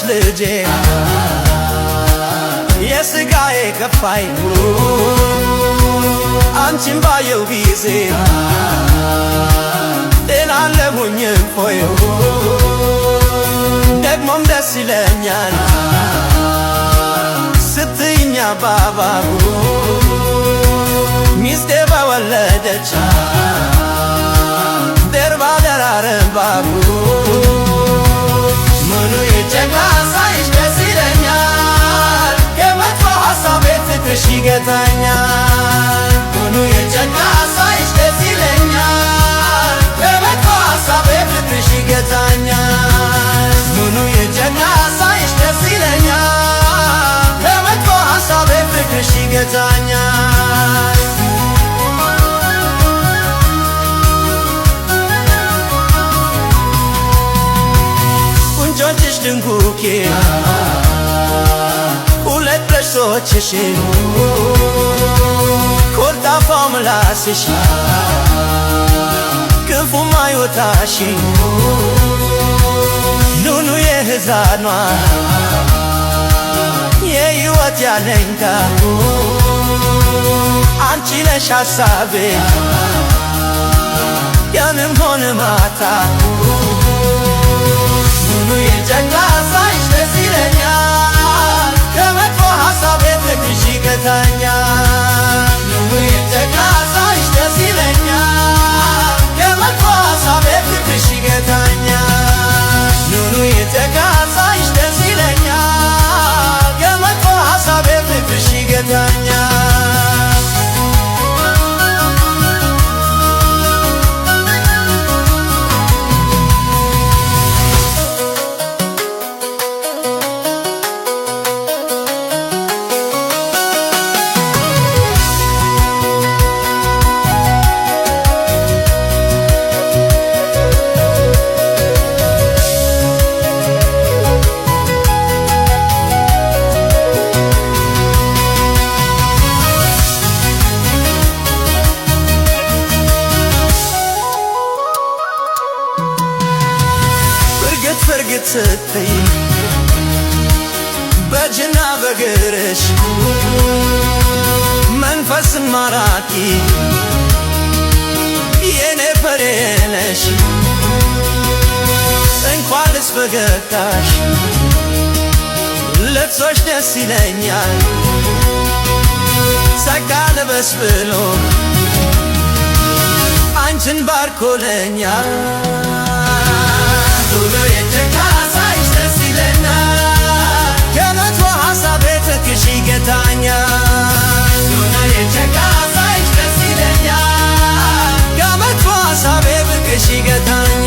ልጄ የስጋዬ ከፋይ አንቺን ባየው ጊዜ ጤናለሁኝ እፎይ ደግሞም ደስ ይለኛል ስትይኝ አባባ ሚስቴ በወለደች ደርባ ደራረባቡ ምኑ የጨጋ ሳይሽ ደስ ይለኛል የመጥፎ ሐሳቤ ፍቅርሽ ይገታኛል ምኑ የጨጋ ሳይሽ ደስ ይለኛል የመጥፎ ሐሳቤ ፍቅርሽ ይገታኛል ምኑ የጨጋ ሳይሽ ደስ ይለኛል የመጥፎ ሐሳቤ ፍቅርሽ ይገታኛል። ጉንጮችሽ ድንጉኬ ሁለት ጥርሶችሽ ኮልታፋው ምላስሽ ክፉ ማይወጣሽ ኑኑ የሕፃኗ የሕይወት ያለኝታ አንቺ ነሽ ሐሳቤ ቀንም ሆነ ማታ ምኑ የጨጋ ሳይሽ ደስ ይለኛል ከመጥፎ ሐሳቤ ፍቅርሽ ይገታኛል ምኑ የጨጋ ሳይሽ ደስ ይለኛል ከመጥፎ ሐሳቤ ፍቅርሽ ይገታኛል ምኑ የጨጋ ሳይሽ ደስ ይለኛል ከመጥፎ ሐሳቤ ፍቅርሽ ይገታኛል። ፍርግት ፍርግት ስትይ በእጅና በእግርሽ መንፈስን ማራኪ የኔ ፍሬ ነሽ እንኳንስ ፈገግታሽ ልብሶች ደስ ይለኛል ጸጋ ልበስ ብሎ አንቺን ባርኮለኛል ቶሎ የጨጋ ሳይሽ ደስ ይለኛል ከመጥፎ ሐሳቤ ፍቅርሽ ይገታኛል ቶሎ የጨጋ ሳይሽ ደስ ይለኛል ከመጥፎ ሐሳቤ ፍቅርሽ ይገታኛል።